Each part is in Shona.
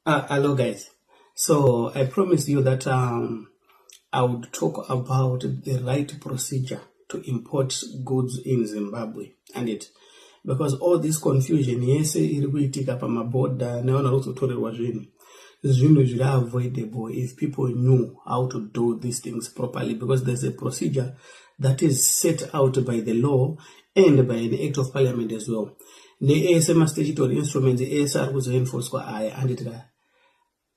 Hello guys. So I promised you that I would talk about the right procedure to import goods in Zimbabwe, and it because all this confusion yese iri kuitika pamabhodha nevanhu vari kuzotorerwa zvinhu, zvinhu zviri avoidable if people knew how to do these things properly, because there's a procedure that is set out by the law and by an act of parliament as well, neese mastatutory instruments ese ari kuzoenforcwa aya, anditi,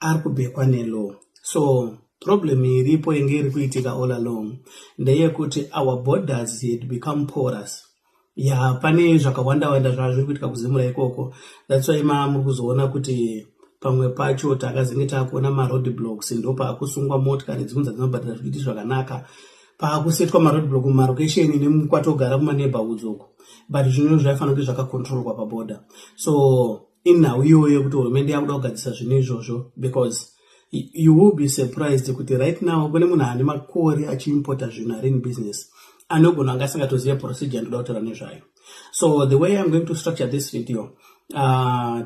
ari kubackwa nelaw. So problem iripo inge iri kuitika all along ndeyekuti our borders had become porous. Ya, pane zvakawanda wanda zvazviri kuitika kuZIMRA ikoko. That's why muri kuzoona kuti pamwe pacho takazenge taakuona maroad blocks, ndo paakusungwa motikari dzimwe dzadzinobhadhara zvikuiti zvakanaka, paakusetwa maroad block mumarokesheni nemukwatogara kumaneighborhoods uko, but zvinhu zvaifanira kunge zvakacontrolwa paborder. So inhau iyoyo yekuti hurumende yakuda kugadzisa zvinhu izvozvo, because you will be surprised kuti right now kune munhu ane makore achiimpota zvinhu, ari in business, anogona anga asingatoziva procedure ndoda kutaura nezvayo. So the way I'm going to structure this video,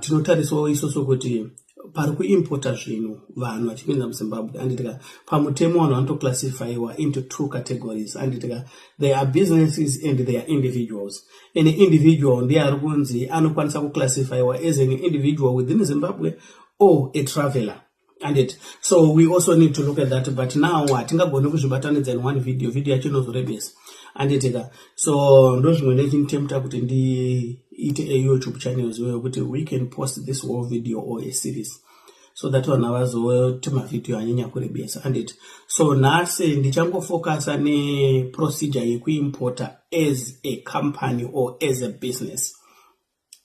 tinotarisawo isusu kuti pari kuimpota zvinhu vanhu vachipinza muZimbabwe, anditika, pamutemo vanhu vanotoclassifyiwa into two categories, anditika. There are businesses and there are individuals. An individual ndiye ari kunzi anokwanisa kuclassifyiwa as an individual within Zimbabwe or a traveler, and it so we also need to look at that. But now hatingagoni kuzvibatanidza in one video, video yacho inozorebesa, anditika. So ndo zvimwe ndechinitempta kuti ndiite a YouTube channel iyoyo kuti we can post this whole video or a series, so that vanhu vazoti mavhidhiyo anyanya kurebesa, anditi. So nhasi ndichangofocusa neprocedure yekuimpota as a company or as a business.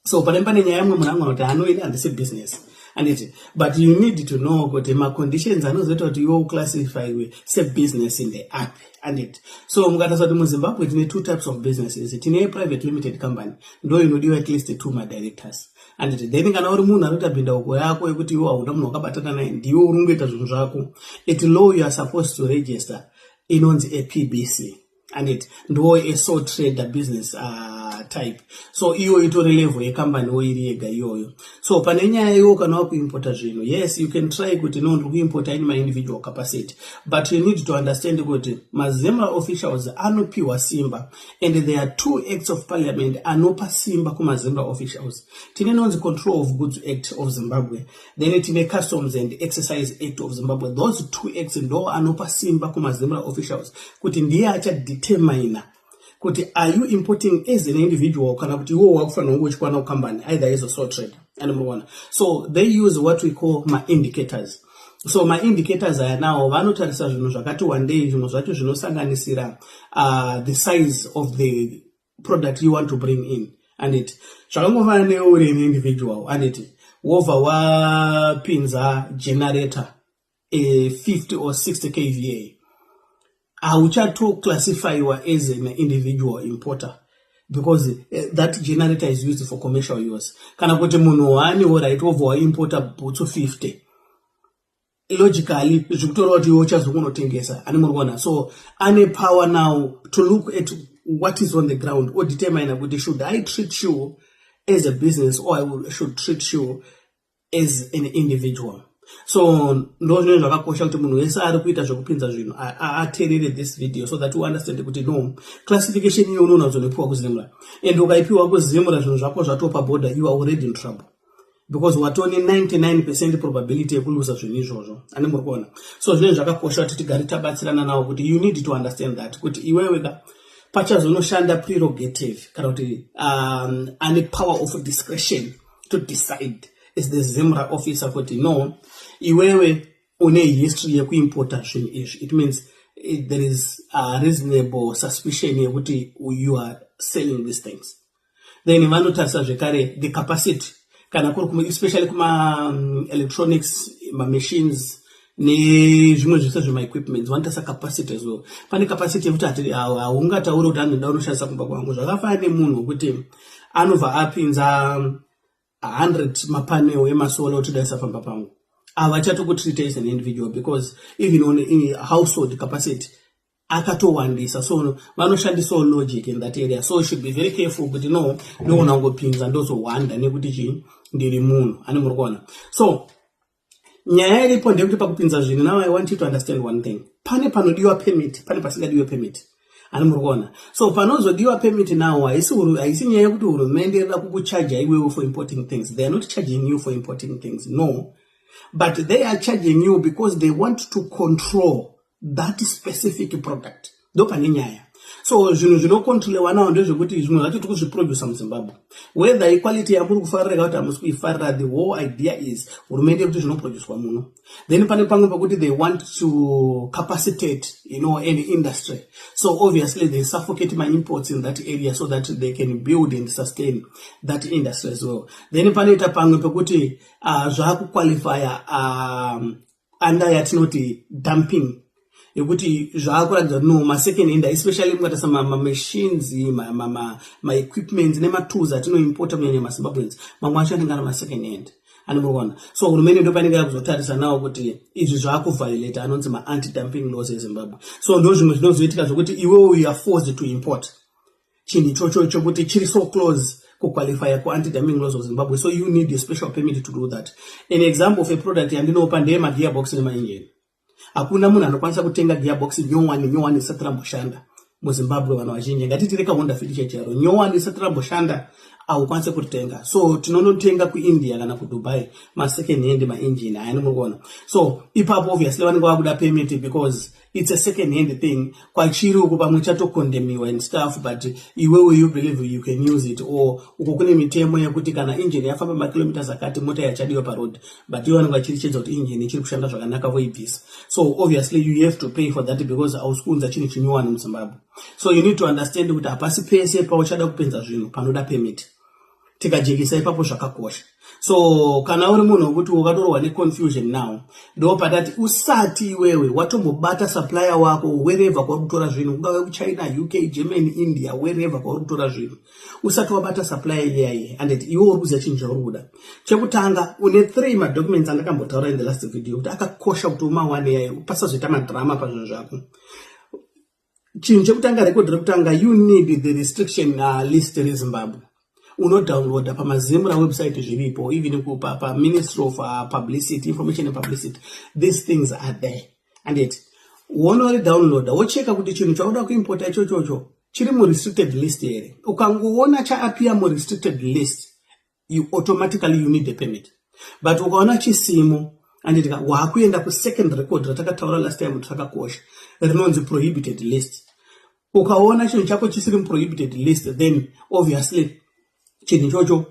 So pane nyaya yamwe munhu angona kuti anoini handisi business, anditi, but you need to know kuti maconditions anozoita kuti iwe uclassifyiwe sebusiness ndeapi, anditi. So mukatarisa kuti muZimbabwe tine two types of businesses. Tine private limited company, ndo inodiwa at least two madirectors, anditi. Then kana uri munhu anoita bhindauko yako yekuti iwe hauna munhu wakabatana naye, ndiwe uri kungoita zvinhu zvako, at law you are supposed to register inonzi aPBC, anditi, ndo a sole trader business type. So iyo itori level yekambaniwo iri yega iyoyo. So pane nyaya iwo kana wakuimpota zvinhu, yes, you can try kuti no, ndiri kuimpota in my individual capacity, but you need to understand kuti maZIMRA officials anopiwa simba, and there are two acts of parliament anopa simba kumaZIMRA officials. Tine inonzi Control of Goods Act of Zimbabwe, then tine Customs and Excise Act of Zimbabwe. Those two acts ndo anopa simba kumaZIMRA officials kuti ndiye achadetermina kuti are you importing as an individual kana kuti iwo wakufanira kunge uchikwana kukambani, either as a sole trader and muona. So they use what we call maindicators. So maindicators aya nawo vanotarisa zvinhu zvakati wandei. Zvimwe zvacho zvinosanganisira the size of the product you want to bring in, anditi. Zvakangofanana neuri an individual, anditi, wobva wapinza generator a 50 or 60 kVA, hauchatoclassifyiwa as an individual importer because that generator is used for commercial use. Kana kuti munhu waaniwo, right, wobva waimporta bhutsu 50, logically zvikutoreva kuti iwe uchazokunotengesa, ani muri kuona. So ane power now to look at what is on the ground, odetermina kuti should I treat you as a business or I should treat you as an individual. So ndo zvinenge zvakakosha kuti munhu wese ari kuita zvekupinza zvinhu ateerere this video so that you understand kuti no, classification iyo unoona kuzonopiwa kuZIMRA, and ukaipiwa kuZIMRA, zvinhu zvako zvatopa border, you are already in trouble because watone 99% probability yekuluza zvinhu izvozvo, ane muri kuona. So zvinenge zvakakosha kuti tigare tabatsirana navo kuti you need to understand that kuti iwewe ka pachazonoshanda prerogative kana kuti ane power of discretion to decide is the ZIMRA officer, kuti no, iwewe une history yekuimpota zvinhu izvi. It means there is a reasonable suspicion yekuti you are selling these things. Then vanotarisa zvekare the capacity, kana kuri especially kuma-electronics, mamachines nezvimwe zvese zvemaequipments, vanotarisa capacity as well. Pane capacity yekuti haungatauri kuti anoda unoshandisa kumba kwangu. Zvakafanana nemunhu wekuti anobva apinza 100 mapanel emasolar kuti daisa pamba pangu, havachatokutreata as an individual because even on in household capacity akatowandisa. So vanoshandisawo logic in that area, so should be very careful kuti no, ndogona kungopinza ndozowanda nekuti chii, ndiri munhu, ane muri kuona. So Nyaya iripo ndeyekuti pakupinza zvinhu, now I want you to understand one thing: pane panodiwa permit, pane pasingadiwe permit. Ani muri kuona? So panozodiwa permit now, haisi nyaya yekuti hurumende irida kukuchaja iwewe for importing things. They are not charging you for importing things, no, but they are charging you because they want to control that specific product. Ndo pane nyaya. So zvinhu zvinocontrolewa nawo ndezvekuti zvimwe zvacho tiri kuzviprodusa muZimbabwe, whether iquality yamuri kufarira kuti hamusi kuifarira, the whole idea is hurumende yekuti zvinoproducwa muno. Then pane pamwe pekuti they want to capacitate any industry, so obviously they suffocate maimports in that area so that they can build and sustain that industry as well. Then panoita pamwe pekuti zvaakuqualifya under yatinoti dumping, yekuti zvaakuratidza no masecond hand, especially mukatarisa mamachines, maequipments nematools atinoimpota, kunyanya maZimbabweans, mamwe acho anenge ari masecond hand. Ani muri kuona? So hurumende ndo painenge yakuzotarisa nawo kuti izvi zvaakuviolata anonzi maanti-dumping laws eZimbabwe. So ndo zvimwe zvinozoitika zvokuti iwewo you are forced to import chinhu ichocho chokuti chiri so close kuqualifya kuanti-dumping laws of Zimbabwe, so you need a special permit to do that. An example of a product yandinopa ndeyemagearbox nemaengine. Hakuna munhu anokwanisa kutenga gearbox nyowani nyowani isati ramboshanda muZimbabwe. Vanhu vazhinji, ngatitire kaHonda Fit chero nyowani isati ramboshanda, haukwanisi kuritenga. So tinonotenga kuIndia kana kuDubai masecond hand maengine ayani. Muri kuona? So ipapo obviously vanenge vakuda permit because it's a second hand thing. Kwachiri uku pamwe chatokondemiwa and stuff, but iwewe you believe you can use it, or uko kune mitemo yekuti kana engine yafamba makilometers akati, mota yachadiwa paroad, but ivo vanenge vachirichedza kuti engine ichiri kushanda zvakanaka, voibvisa. So obviously you have to pay for that because hausi kuunza chinhu chinyowani muZimbabwe. So you need to understand kuti hapasi pese pauchada kupinza zvinhu panoda permit. Tikajekesa ipapo, zvakakosha. So kana uri munhu wekuti wakatorwa neconfusion now, ndo patati usati iwewe watombobata supplier wako wherever kwauri kutora zvinhu, kungave kuChina, UK, Germany, India, wherever kwauri kutora zvinhu, usati wabata supplier iyaye and iwe uri kuziva chinhu chauri kuda, chekutanga une three madocuments andakambotaura in the last video kuti akakosha kuti umawane yayo, pasazoita madrama pazvinhu zvako. Chinhu chekutanga, record rekutanga, you need the restriction list reZimbabwe. Unodownloada pamaZIMRA website, zviripo, even paMinistry of Publicity, Information and Publicity, these things are there. And it wonoridownloada, wocheka kuti chinhu chauda kuimpota ichochocho chiri murestricted list here. Ukangoona chaappear murestricted list, you automatically, you need a permit. But ukaona chisimo, anditika, waakuenda kusecond record ratakataura last time kuti rakakosha, rinonzi prohibited list. Ukaona chinhu chako chisiri muprohibited list, then obviously chinhu ichocho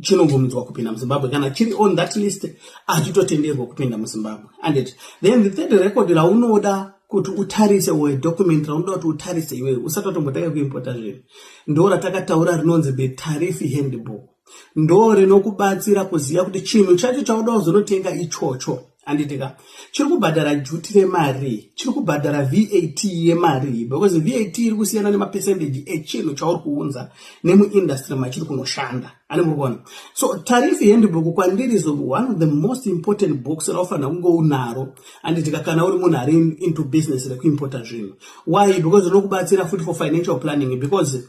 chinobvumidzwa kupinda muZimbabwe. Kana chiri on that list, achitotenderwa kupinda muZimbabwe. And then the third record raunoda kuti utarise, or document raunoda kuti utarise iwewe usati watombotanga kuimpota zvinhu, ndo ratakataura rinonzi the tariff handbook. Ndo rinokubatsira kuziva kuti chinhu chacho chauda kuzonotenga ichocho, handitika, chiri kubhadhara duty remari, chiri kubhadhara VAT yemari, because VAT iri kusiyana nemapercentage echinhu chauri kuunza nemuindustry machiri kunoshanda. Ani muri kuona? So tariff handbook kwandiri is one of the most important books raufanira kunge unaro, handitika, kana uri munhu ari into business rekuimpota zvinhu. Why? Because rinokubatsira futi for financial planning, because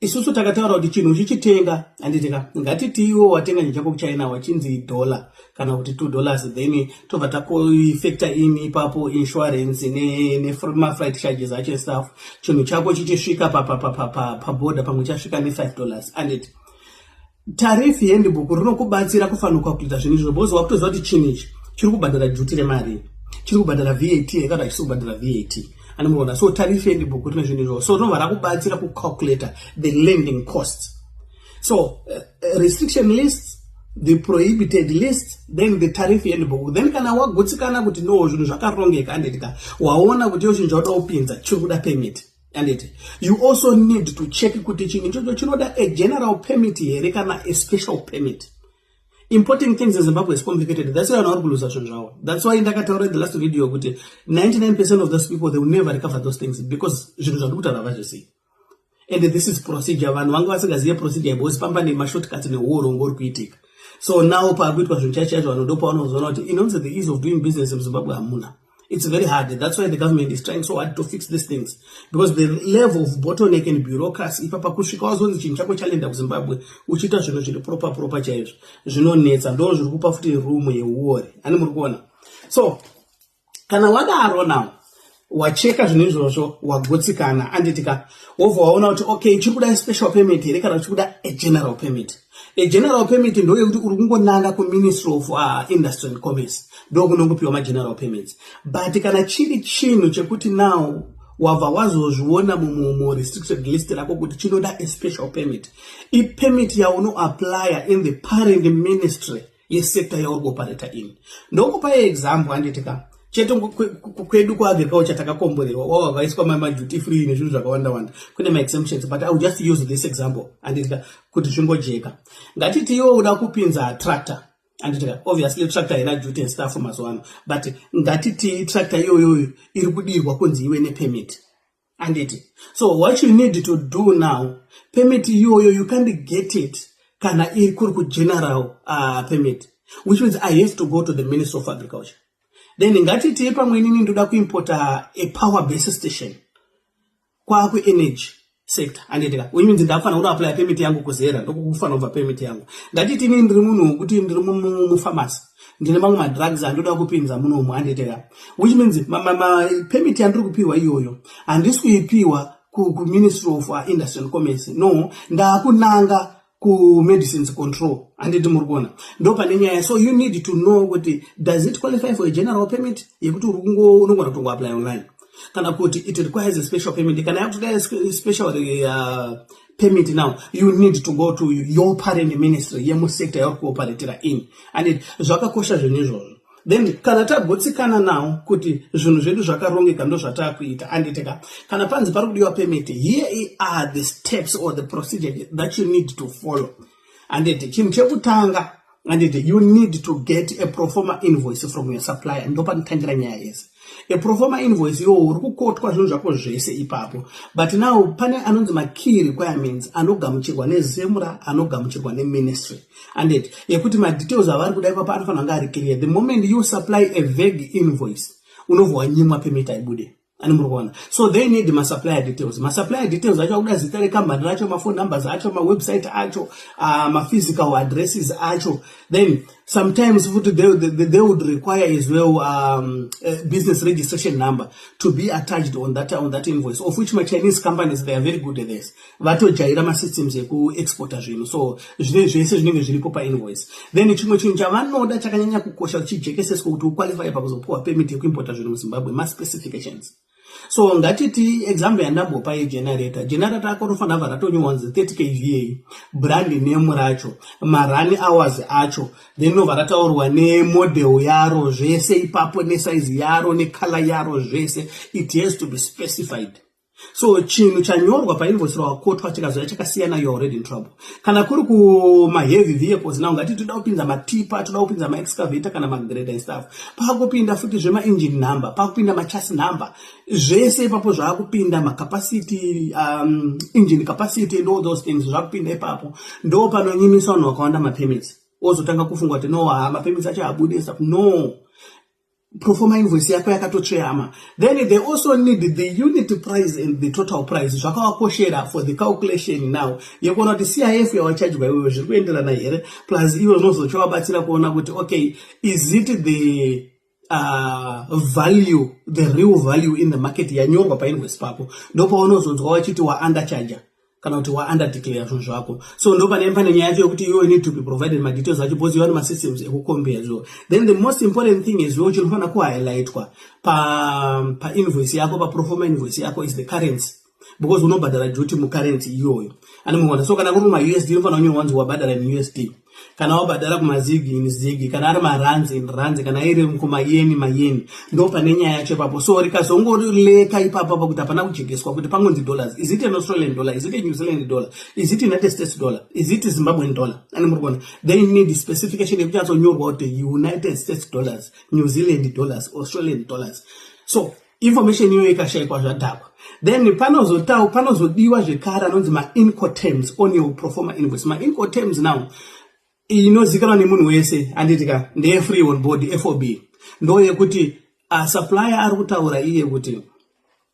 isusu takataura kuti chinhu uchichitenga, handitika, ngatiti iwo watenga chinhu chako kuChina, wachinzi dollar kana kuti $2, then tobva takofactor in ipapo insurance nemafreight charges acho stuff. Chinhu chako chichisvika paborder, pamwe chasvika ne$5, anditi? Tariff handbook rinokubatsira kufanuka kuita zvinhu izvo, because wakutoziva kuti chinhu ichi chiri kubhadhara duty remari, chiri kubhadhara VAT kana chisi kubhadhara VAT. Anomuona? So tariff handbook rine zvinhu izvo, so rinobva rakubatsira kucalculata the landing costs. So restriction list, the prohibited list, then the tariff handbook. Then kana wagutsikana kuti no, zvinhu zvakarongeka, anditika, waona kuti iyo chinhu chauda kupinza chiri kuda permit, anditi, you also need to check kuti chinhu ichocho chinoda a general permit here kana a special permit. Importing things in Zimbabwe is complicated. That's why vanhu vari kuluza zvinhu zvavo. That's why ndakataura in the last video kuti 99% of those people, they will never recover those things, because zvinhu zvandiri kutaura vazvisii. And this is procedure. Vanhu vanga vasingazive procedure because pamba nemashortcuts neuorongo uri kuitika. So now paakuitwa zvinhu chacho chacho, vanhu ndo pavanozoona kuti inonzi the ease of doing business muZimbabwe hamuna. It's very hard. That's why the government is trying so hard to fix these things, because the level of bottleneck and bureaucracy ipapa, kusvika wazonzi chinhu chako chalenda kuZimbabwe, uchiita zvinhu zviri proper proper chaizvo, zvinonetsa. Ndo zviri kupa futi room yeuori. Ani muri kuona? So kana wadaro now, wacheka zvinhu izvozvo, wagutsikana, anditika, wobva waona kuti okay, chiri kuda special permit here kana chiri a general permit? A general permit ndoyekuti uri kungonanga kuMinistry of Industry and Commerce, ndokunongopiwa mageneral permits. But kana chiri chinhu chekuti now wabva wazozviona murestricted list rako kuti chinoda a special permit, ipermit yaunoapplya in the parent ministry yesector yauri kuoperata in. Ndokupa example, handitika, chete kwedu kuagriculture takakomborerwa, wava vaiswa maduty free nezvinhu zvakawanda wanda, kune maexemptions, but I will just use this example, handitika, kuti zvingojeka. Ngatiti iwe uda kupinza tractor, handitika. Obviously tractor haina duty and stuff mazuva ano, but ngatiti tractor iyoyoyo iri kudirwa kunzi iwe nepermit, handiti? So what you need to do now, permit iyoyo you can't get it kana iri kuri kugeneral permit, which means I have to go to the Ministry of Agriculture. Then ngatiti pamwe inini ndoda kuimporta a power base station kwakuenergy sector, handitika, which means ndakufanira kunoapply permit yangu kuZERA, ndokufanira kubva permit yangu. Ngatiti inini ndiri munhu wekuti ndiri mupharmacy, ndine mamwe madrugs andoda kupinza munomu, handitika, which means permit yandiri kupiwa iyoyo handisi kuipiwa kuMinistry of Industry and Commerce. No, ndakunanga kumedicines control, handiti? Muri kuona ndo pane nyaya. So you need to know kuti does it qualify for a general permit yekuti unogona kutongoapply online, kana kuti it requires a special permit. Kana yakutoda special permit, now you need to go to your parent ministry yemusector yauri kuoperatira in, and zvakakosha zvinhu izvozvo. Then kana tagutsikana nawo kuti zvinhu zvedu zvakarongeka, ndo zvataakuita, anditika, kana panzi pari kudiwa permit, here are the steps or the procedure that you need to follow, anditi? Chinhu chekutanga, anditi, you need to get a proforma invoice from your supplier. Ndo panotangira nyaya yese. A proforma invoice iwo uri kukotwa zvinhu zvako zvese ipapo. But now pane anonzi makey requirements anogamuchirwa neZEMRA, anogamuchirwa neministry, anditi, yekuti madetails avari kuda ipapo anofanira kunge ari clear. The moment you supply a vague invoice, unobva wanyimwa permit, aibude, ani muri kuona? So they need masupplier details. Masupplier details acho akuda zita rekambani racho, maphone numbers acho, mawebsite acho, maphysical addresses acho. Then sometimes futi they would require as well business registration number to be attached on that invoice, of which maChinese companies, they are very good at this, vatojaira masystems ekuexporta zvinhu, so zvese zvinenge zviripo painvoice. Then chimwe chinhu chavanoda chakanyanya kukosha chijekeseswa kuti uqualify pakuzopiwa permit yekuimporta zvinhu muZimbabwe, maspecifications. So ngatiti example yandambopa yegenerator, generator ako rinofanira bva ratonyorwa nzi 30 kVA, brand name racho, marun hours acho, then robva rataurwa nemodel yaro, zvese ipapo, nesaizi yaro, necolour yaro, zvese it has to be specified. So chinhu chanyorwa painvoice rawakotwa chikazouya chakasiyana, you already in trouble. Kana kuri kumaheavy vehicles now, ngati toda kupinza matipper, toda kupinza maexcavator kana magrader and stuff, pakupinda futi zvemaengine number, pakupinda machassis number, zvese ipapo zvaakupinda, macapacity, engine capacity and all those things zvakupinda ipapo. Ndo panonyimisa vanhu vakawanda mapermits, ozotanga kufunga kuti no, ha, mapermits acho abude. No, proforma invoice yako yakatotsveyama. Then they also need the unit price and the total price. Zvakavakoshera for the calculation now yekuona kuti CIF yawachajwa iwewe zviri kuenderana here, plus iwe unozochovabatsira kuona kuti okay, is it the value, the real value in the market yanyorwa painvoice pako? Ndopaunozonzwa wachiti waundercharger kana kuti waunderdeclare zvinhu zvako. So ndo pane nyaya yacho yekuti you need to be provided madetails acho because you masystems ekucompare zvo. Then the most important thing is, chinofanira kuhighlightwa painvoice yako, paproforma invoice yako, is the currency, because unobhadhara duty mucurrency iyoyo, ani muona? So kana kuri kumaUSD, unofanira kunyorwa kunzi wabhadhara in USD, kana wabhadhara kumaZiG, in ZiG, kana ari marands, in rands, kana iri kumayeni, mayeni. Ndo pane nyaya yacho ipapo. So rikazongoleka ipapo pakuti hapana kujekeswa kuti pangonzi dollars, is it an Australian dollar, is it a New Zealand dollar, is it United States dollar, is it Zimbabwean dollar, ani muri kuona? They need specification yekuti atsonyorwa kuti United States dollars, New Zealand dollars, Australian dollars. So information iyoyo ikashayikwa, zvadhakwa. Then panozodiwa zvekare anonzi maincoterms on your proforma invoice. Maincoterms now inozikanwa nemunhu wese, handitika, ndeye-free on board, FOB. Ndo yekuti supplier ari kutaura iye kuti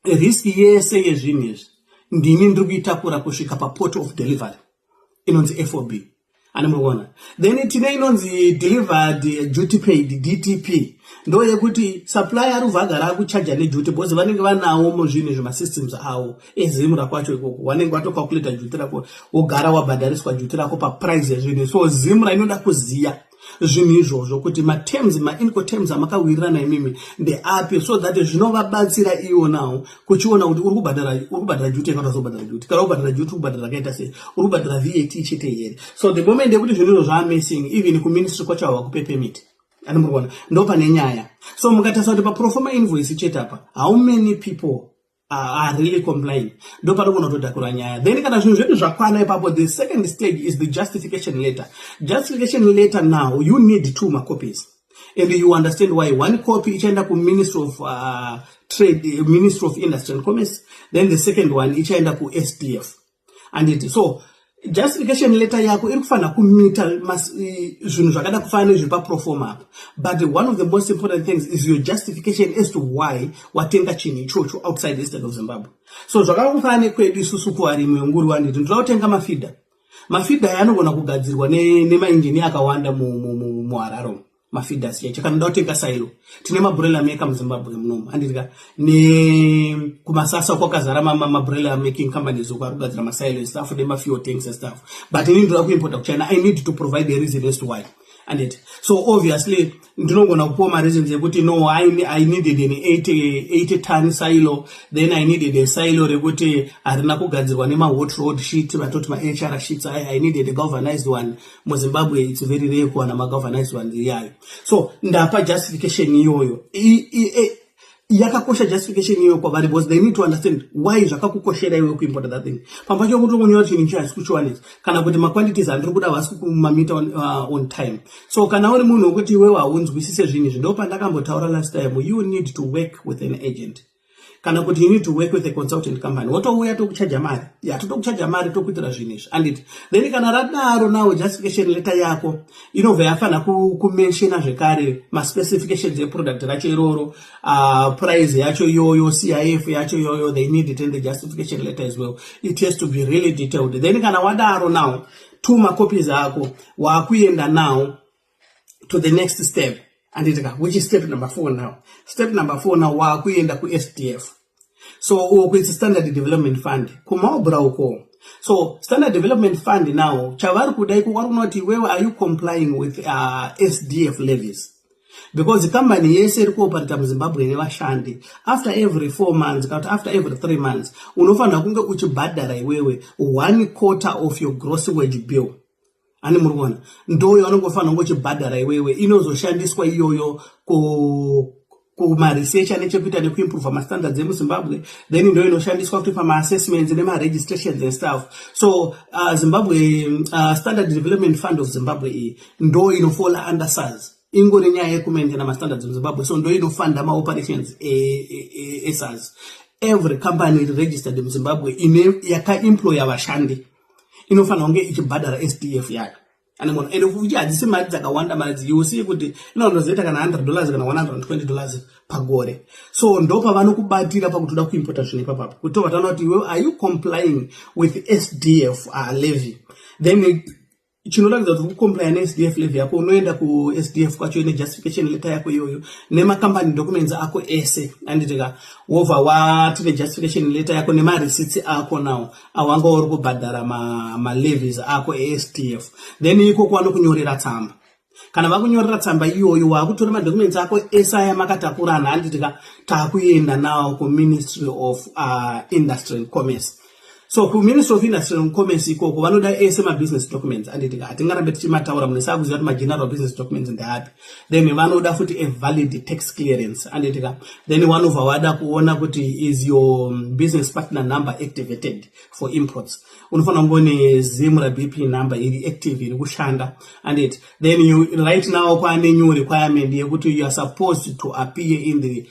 risk yese yezvinhu izvi ndini ndiri kuitakura kusvika paport of delivery, inonzi FOB. Ani muri kuona? Then tine inonzi delivered duty paid, DTP. Ndo yekuti supplier ari kubva agara akuchaja neduty, because vanenge vanawo muzvinhu zvemasystems avo eZIMRA kwacho ikoko. Vanenge vatocalculata duty rako, wogara wabhadhariswa duty rako paprice yezvinhu. So ZIMRA inoda kuziya zvinhu izvozvo, kuti materms, maIncoterms amakawirirana imimi ndeapi, so that zvinovabatsira iwo nawo kuchiona kuti uri kubhadhara duty kana uzobhadhara duty. Kana ubhadhara duty, uri kubhadhara rakaita sei? Uri kubhadhara VAT chete here? So the moment yekuti zvinhu izvo zvaamissing, even kuministry kwacho havakupe permit. Ani muri kuona? Ndo pane nyaya. So mukatarisa kuti paproforma invoice chete apa, how many people are really complying? Ndo panogona kutodhakura nyaya. Then kana zvinhu zvedu zvakwana ipapo, the second stage is the justification letter. Justification letter now, you need two macopies, and you understand why. One copy ichaenda kuMinistry of Trade, Ministry of Industry and Commerce, then the second one ichaenda kuSDF. Anditi? So justification letter yako iri kufanira kumita zvinhu zvakada kufanana nezviri paproforma apa, but one of the most important things is your justification as to why watenga chinhu ichocho outside the state of Zimbabwe. So zvakada kufanana nekwedu isusu kuvarimi venguruve, anditi? Ndoda kutenga mafeeder. Mafeeder aya anogona kugadzirwa nemainjini akawanda muHarare. Mafeeders yacho, kana ndoda kutenga silo, tine mabroiler maker muZimbabwe munomu, anditika? Nekumasasa kwakazara mabroiler making companies uko ari kugadzira masilo and stuff, nemafuel tanks and stuff, but ini ndoda kuimporta kuChina. I need to provide a reason as to why, anditi? So obviously ndinogona kupiwa mareasons ekuti no, I needed an 80 ton silo, then I needed a silo rekuti harina kugadzirwa nemahot rolled sheet, vatoti maHR sheets aya. I needed a galvanized one. MuZimbabwe it's very rare kuwana magalvanized ones iyayo. So ndapa justification iyoyo. Yakakosha justification iyoyo kwavari, because they need to understand why zvakakukoshera iwe kuimporta that thing. Pamba pacho kuti ungonyora chinhu icho hasi kuchiwanisa, kana kuti maquantities andiri kuda havasi kumamita on time. So kana uri munhu wekuti iwewe haunzwisise zvinhu izvi, ndo pandakambotaura last time, you need to work with an agent, kana kuti you need to work with a consultant company. Wotouya, tokuchaja mari ya, totokuchaja mari, tokuitira zvinhu izvi, anditi? Then kana radaro, nawo justification letter yako inobva yafanira kumentiona zvekare maspecifications eproduct racho iroro, price yacho iyoyo, CIF yacho iyoyo. They need it in the justification letter as well. It has to be really detailed. Then kana wadaro, now two macopies ako, waakuenda now to the next step, anditika? Which is step number four now. Step number four now, waakuenda kuSDF. So uku it's Standard Development Fund kumaobra uko. So Standard Development Fund now, chavari kuda iko, vari kunoti iwewe, are you complying with SDF levies? Because kambani yese iri kuoperata muZimbabwe nevashandi, after every 4 months kana kuti after every 3 months, unofanira kunge uchibhadhara iwewe one quarter of your gross wage bill. Ani muri kuona? Ndo yaunongofanira kunge uchibhadhara iwewe. Inozoshandiswa iyoyo kumaresearch ane chekuita nekuimprova mastandards emuZimbabwe. Then ndo inoshandiswa kuti pamaassessments nemaregistrations and stuff. So Zimbabwe, Standard Development Fund of Zimbabwe iyi ndo inofola under SARS. Ingori nyaya yekumaintaina mastandards muZimbabwe. So ndo inofanda maoperations eSARS. Every company registered muZimbabwe ine yakaemploya vashandi inofanira kunge ichibhadhara SDF yayo. Anoona? And futi hadzisi mari dzakawanda mari. You see kuti inonozoita kana $100 kana $120 pagore. So ndo pavanokubatira pakuti uda kuimpota zvinhu ipapapo, kuti tobva kuti iwe, are you complying with SDF levy? Then chinoratidza kuti kucomplya neSDF levy yako, unoenda kuSDF kwacho nejustification letter yako iyoyo nemacompany documents ako ese, anditika? Wobva wati nejustification letter yako nemareceipts ako nawo awanga uri kubhadhara malevies ako eSDF. Then ikoko vanokunyorera tsamba. Kana vakunyorera tsamba iyoyo, waakutora madocuments ako ese aya makatakurana, handitika? Taakuenda nawo kuMinistry of Industry and Commerce. So kuMinistry of Industry and Commerce ikoko vanoda ese mabusiness documents, anditika? Hatingarambe tichimataura, munhu saakuziva kuti mageneral business documents ndeapi. Then vanoda futi a valid tax clearance, anditika? Then vanobva vada kuona kuti is your business partner number activated for imports. Unofanira kunge une ZIMRA BP number iri active, iri kushanda, anditi? Then you, right now kwaane new requirement yekuti you are supposed to appear in the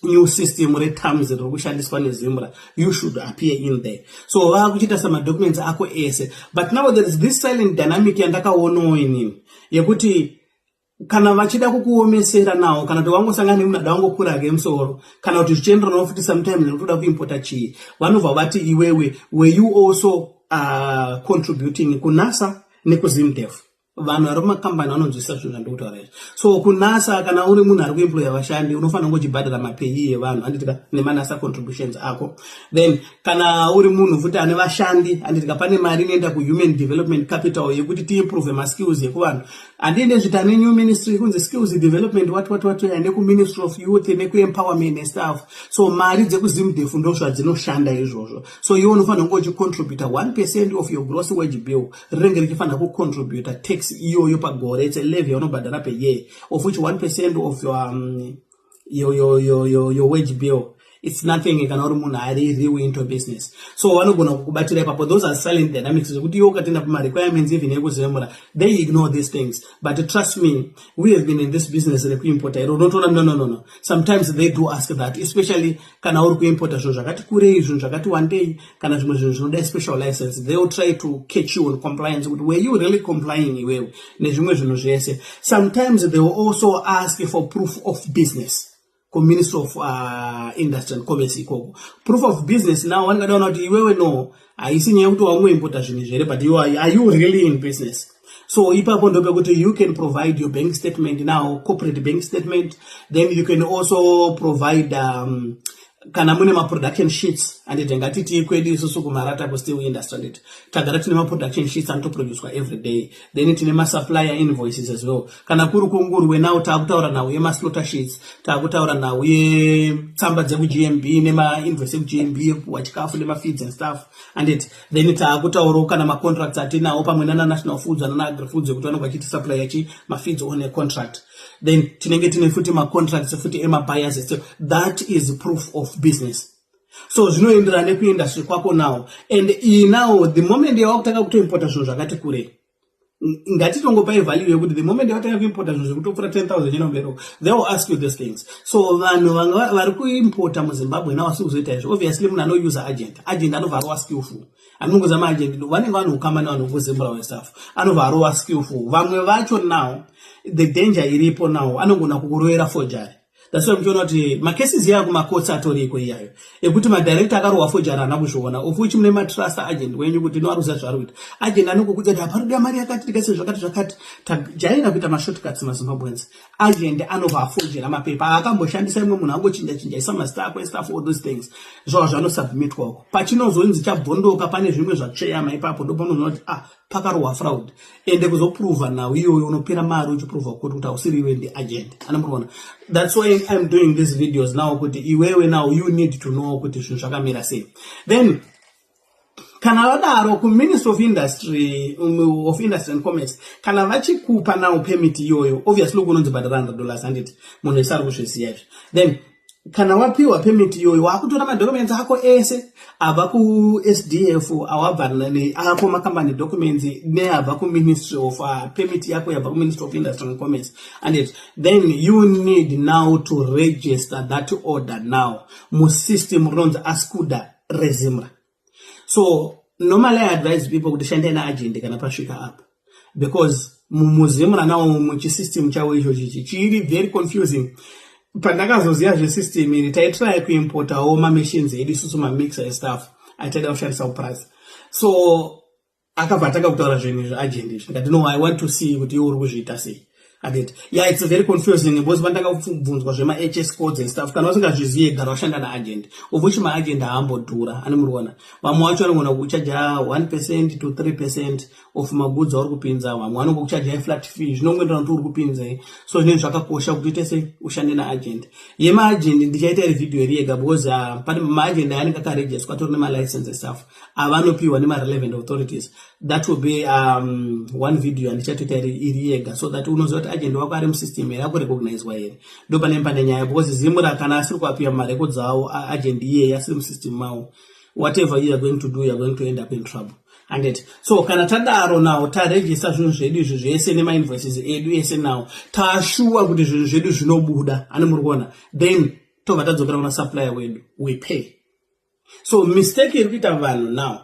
new system reTAMS riri kushandiswa neZIMRA. You should appear in there. So vakuchiita samadocuments ako ese. But now there is this silent dynamic yandakaonawo inini, yekuti kana vachida kukuomesera nawo, kana kuti wangosangana nemunhu ada wangokura ke musoro, kana kuti zvichienderanawo futi sometimes nekuti uda kuimpota chii, vanobva vati iwewe, were you also contributing kuNSSA nekuZIMDEF. Vanhu vari mumakambani vanonzwisisa zvinhu zvandikutaura izvi. So kuNSSA, kana uri munhu ari kuemploya vashandi, unofanira kunge uchibhadhara maPAYE evanhu, handitika, nemaNSSA contributions ako. Then kana uri munhu futi ane vashandi, handitika, pane mari inoenda kuhuman development capital yekuti tiimprove maskills ekuvanhu. Handiende zviti ane new ministry kunzi skills development, what what what, nekuMinistry of Youth nekuEmpowerment nestuff. So mari dzekuZIMDEF ndo zvadzinoshanda izvozvo. So iwe unofanira kunge uchicontributa 1% of your gross wage bill, rinenge richifanira kucontributa tax iyoyo pagore. It's a levy yaunobhadhara per year, of which 1% of your wage bill, it's nothing kana uri munhu ari real into business. So vanogona kukubatira ipapo. Those are silent dynamics zvekuti iwe ukatenda pamarequirements even ekuZIMRA, they ignore these things. But trust me, we have been in this business rekuimpota iro, unotoona, no, sometimes they do ask that, especially kana uri kuimpota zvinhu zvakati kurei, zvinhu zvakati wandei, kana zvimwe zvinhu zvinoda special license. They will try to catch you on compliance, kuti were you really complying iwewe nezvimwe zvinhu zvese. Sometimes they will also ask for proof of business kuMinistry of Industry and Commerce ikoko. Proof of business now, vanongada kuona kuti iwewe, no, haisi nyaya yekuti wangoimpota zvinhu zvere, but you are you really in business? So ipapo ndopekuti you can provide your bank statement now, corporate bank statement. Then you can also provide kana mune maproduction sheets, anditi. Ngatiti kwedu isusu kumarata, kusteel industry, anditi, tagara tine maproduction sheets anotoproducwa every day. Then tine masupplier invoices as well. Kana kuri kunguruwe now, taakutaura nhau yemaslaughter sheets, taakutaura nhau yetsamba dzekuGMB nemainvoice ekuGMB ekupuhwa chikafu nemafeeds and stuff, anditi. Then taakutaurawo kana macontracts atinawo pamwe nana National Foods, anana Agrifoods, ekuti vanenge vachiti supply chi mafeeds on a contract. Then tinenge tine futi macontracts futi emabuyers. So that is proof of business. So zvinoenderana nekuindustry kwako now. And iyi now, the moment yawakutanga kutoimpota zvinhu zvakati kurei, ngatitongopai value yekuti the moment yawatanga kuimpota zvinhu zvekutopfuura 10,000 chinombero, they will ask you these things. So vanhu vari kuimpota muZimbabwe now asi kuzoita izvo, obviously munhu anousa agent. Agent anobva arova skillful. Anongoza maagent vanenge vane ukama nevanhu vekuZimbabwe stuff, anobva arova skillful. Vamwe vacho now, the danger iripo now, anogona kukurovera forgery. That's why muchiona kuti macases iya kumakotsi atoriko iyayo ekuti madirector akarohwa forgery, haana kuzviona, of which mune matrust agent wenyu kuti ino ari kuziva zvaari kuita. Agent anongokudza kuti haparudiwa mari yakati, tikase zvakati zvakati. Tajaira kuita mashortcuts maZimbabweans. Agent anobva afojera mapepa akamboshandisa imwe munhu, angochinja chinja, isa mazita ako estuff, all those things, zvava zvanosubmitwa uko. Pachinozonzi chabvondoka, pane zvimwe zvatsveyama ipapo, ndopanozoona kuti, ah, pakarohwa fraud. Ende kuzoprova nhau iyoyo, unopera mari uchiprova kuti hausiri iwe ndiagent anamuriona. That's why I'm doing these videos now, kuti iwewe now you need to know kuti zvinhu zvakamira sei. Then kana vadaro kuMinistry of Industry and Commerce, kana vachikupa now permit iyoyo, obviously kunonzi bhadhara $100, handiti? Munhu wese ari kuzviziva izvi. Then kana wapiwa permit iyoyo, wakutora madocuments ako ese abva kuSDF, awabva ako macompany documents, neabva kuministry of permit yako yabva kuMinistry of Industry and Commerce, and then you need now to register that order now musystem rinonzi ASYCUDA reZIMRA. So normally I advise people kuti shandai naagent kana pasvika apa, because muZIMRA nawo muchisystem chavo icho chichi chiri very confusing. Pandakazoziva zvesystem iri, taitry kuimpotawo mamachines edu isusu, mamixer estuff ataida kushandisa kuprice. So akabva atanga kutaura zvinhu izvo agent izvi. Ndikati, "No, I want to see kuti iwe uri kuzviita sei." Anditi, yeah, it's very confusing because pandanga kubvunzwa zvema-HS codes and stuff. Kana usingazvizive, gara washanda naagent, of which maagent haambodhura, ane muri kuona. Vamwe vacho vanogona kuchaja 1% to 3% of magoods auri kupinza. Vamwe vanongokuchaja flat fee, zvinongoenderana kuti uri kupinzei. So zvinenge zvakakosha kuti uite sei, ushande naagent. Yemaagent ndichaita iri video iri yega, because pane maagent ayanenge akaregisterwa, atori nemalicense stuff avanopiwa nemarelevant authorities. That will be one video handichatoita iri yega, so that unoziva kuti agent wako ari musystem here, akurecognizwa here. Ndo pane pane nyaya, because ZIMRA kana asiri kuapiwa mumarecords avo, agent iyeye asiri musystem mavo, whatever you are going to do, you are going to end up in trouble, anditi. So kana tadaro now, taregister zvinhu zvedu izvi zvese nemainvoices edu ese, now tashuwa kuti zvinhu zvedu zvinobuda, ane muri kuona. Then tobva tadzokera kuna supplier wedu, we pay. So mistake iri kuita vanhu now,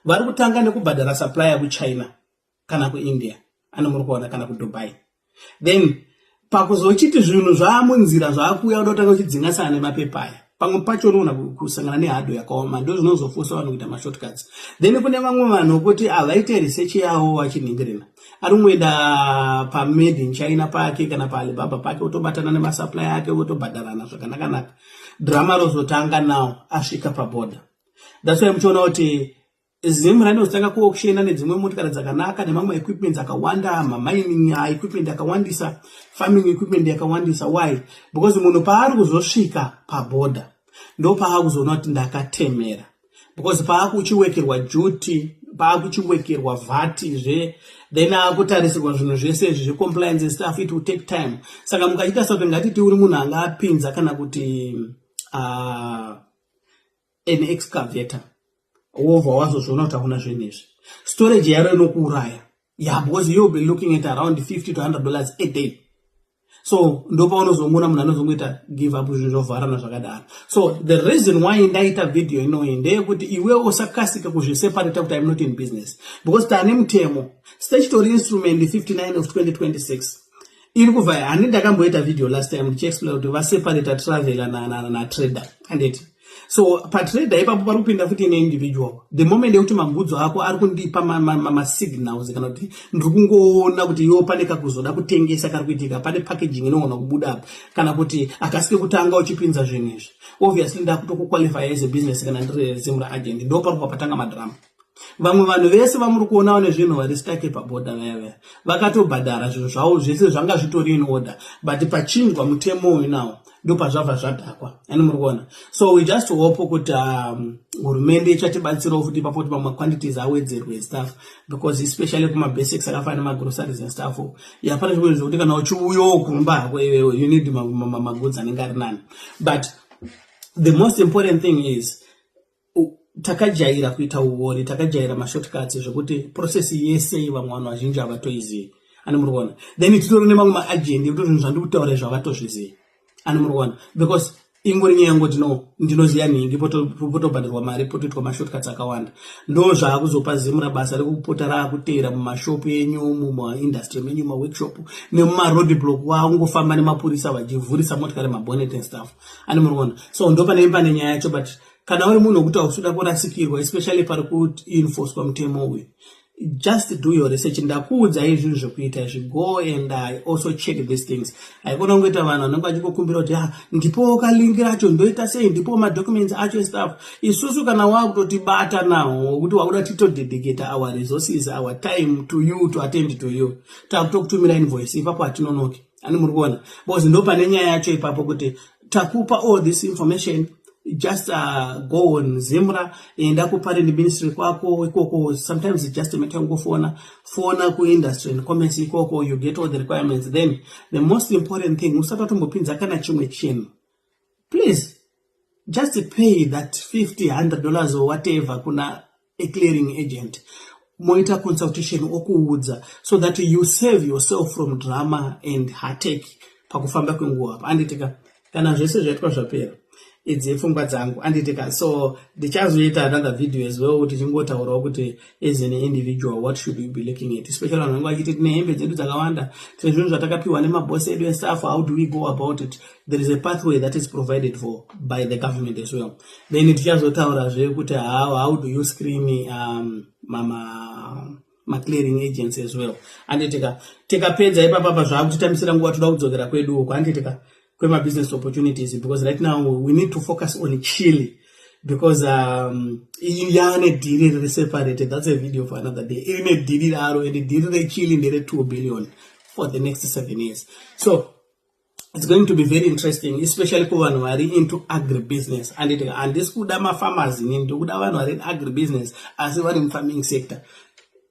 vari kutanga nekubhadhara supplier kuChina kana kuIndia, ane muri kuona, kana kuDubai. Then pakuzochiti zvinhu zvaamunzira, zvaakuuya, kuda kutanga uchidzingasana nemapepa aya. Pamwe pacho unoona kusangana nehado yakaoma, ndo zvinozofosa vanhu kuita mashortcuts. Then kune vamwe vanhu vokuti havaite research yavo vachinhingirina, ari kungoenda pamade in China pake kana paAlibaba pake, otobatana nemasupplier ake, otobhadharana zvakanaka-naka. Drama rozotanga now asvika paborder. That's why muchiona kuti ZIMRA inozotanga kuauctiona nedzimwe motikari dzakanaka nemamwe equipments akawanda, mamining equipment akawandisa, farming equipment yakawandisa. Why? Because munhu paari kuzosvika paborder, ndo paakuzoona kuti ndakatemera, because paakuchiwekerwa duty, paakuchiwekerwa VAT zve, then akutarisirwa zvinhu zvese izvi zvecompliance stuff. It will take time. Saka mukachiita sakuti ngatiti uri munhu anga apinza kana kuti an excavator, wobva wazozviona kuti hakuna zvinhu izvi, storage yaro inokuuraya. Yeah, because you'll be looking at around $50 to $100 a day. So ndopaunozongoona munhu anozongoita give up, zvinhu zvovharana zvakadaro. So the reason why ndaita video inoyi ndeyekuti iwe usakasika kuzviseparata kuti I'm not in business, because taane mutemo, Statutory Instrument 59 of 2026 iri kubva. Hani ndakamboita video last time ndichiexplain kuti vaseparata traveler natrader, anditi? So patrader ipapo pari kupinda futi neindividual. The moment yekuti magoods ako ari kundipa masignals kana kuti ndiri kungoona kuti iwo pane kakuzoda kutengesa kari kuitika, pane packaging inogona kubuda apa, kana kuti akasike kutanga uchipinza zvinhu izvi, obviously ndakutokuqualify as a business kana ndiri ZIMRA agent. Ndo pari kubva patanga madrama. Vamwe vanhu vese vamuri kuona vane zvinhu vari stuck paborder vaya vaya vakatobhadhara zvinhu zvavo zvese, zvanga zvitori in order, but pachinjwa mutemo uyu nawo, ndo pazvabva zvadhakwa, ani muri kuona? So we just hope kuti hurumende ichatibatsirawo futi ipapo kuti mamwe quantities awedzerwe stuff, because especially kumabasics akafanana nemagroceries and stuff, yapana zvimwe zvokuti kana uchiuyawo kumba hako iwewe, you need magoods anenge ari nani. But the most important thing is takajaira kuita uori, takajaira mashortcuts, zvekuti process yese vamwe vanhu vazhinji havatoizivi, ani muri kuona? Then titori nemamwe maagent ekuti zvinhu zvandiri kutaura izvo havatozvizivi, ani muri kuona? Because ingori nyaya yengoti no, ndinoziva nhingi, potobhadharwa mari, potoitwa mashortcuts akawanda. Ndo zvaakuzopa ZIMRA basa rekupota raakuteera mumashopu enyu, mumaindustry menyu, mumaworkshop nemumaroad block, waangofamba nemapurisa vachivhurisa motikari mabonnet and stuff, ani muri kuona? So ndo pane pane nyaya yacho. But kana uri munhu wekuti hausuda kurasikirwa, especially pari kuenforcwa mutemo uyu, just do your research. Ndakuudzai zvinhu zvekuita izvi. Go and also check these things. Haikona kungoita vanhu vanenge vachingokumbira kuti, "Ah, ndipowo kalink racho, ndoita sei? Ndipowo madocuments acho," stuff. Isusu kana wakutotibata nawo kuti wakuda titodedicate our resources, our time to you, to attend to you, takutokutumira invoice ipapo, hatinonoki, ani muri kuona? Because ndo pane nyaya yacho ipapo, kuti takupa all this information, just go on ZIMRA, enda kuparent ministry kwako ikoko. Sometimes it's just a matter kungofona fona kuindustry and commerce ikoko, you get all the requirements. Then the most important thing, usati watombopinza kana chimwe chinhu, please just pay that 50, $100 or whatever kuna a clearing agent, moita consultation, okuudza, so that you save yourself from drama and heartache pakufamba kwenguva. Anditika kana zvese zvaitwa zvapera, idzi pfungwa dzangu, anditika? So ndichazoita another video as well tichingotaurawo kuti as an individual, what should you be looking at, especially vanhu vanenge vachiti tine hembe dzedu dzakawanda, tine zvinhu zvatakapiwa nemabhosi edu estuff, how do we go about it? There is a pathway that is provided for by the government as well. Then tichazotaurazve kuti how do you screen mama maclearing agents as well, anditika? Tikapedza ipapapa, zvaakutitambisira nguva, toda kudzokera kwedu uko, anditika, kwema-business opportunities, because right now we need to focus on Chile, because yaane deal riri separate. That's a video for another day. Ine deal raro, and deal reChile ndere 2 billion for the next 7 years. So it's going to be very interesting, especially kuvanhu vari into agribusiness, anditi? Handisi kuda mafarmers ini, ndikuda vanhu vari in agribusiness asi vari mufarming sector.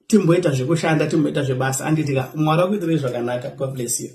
Timboita zvekushanda, timboita zvebasa, anditika? Mwari akuitirei zvakanaka. God bless you.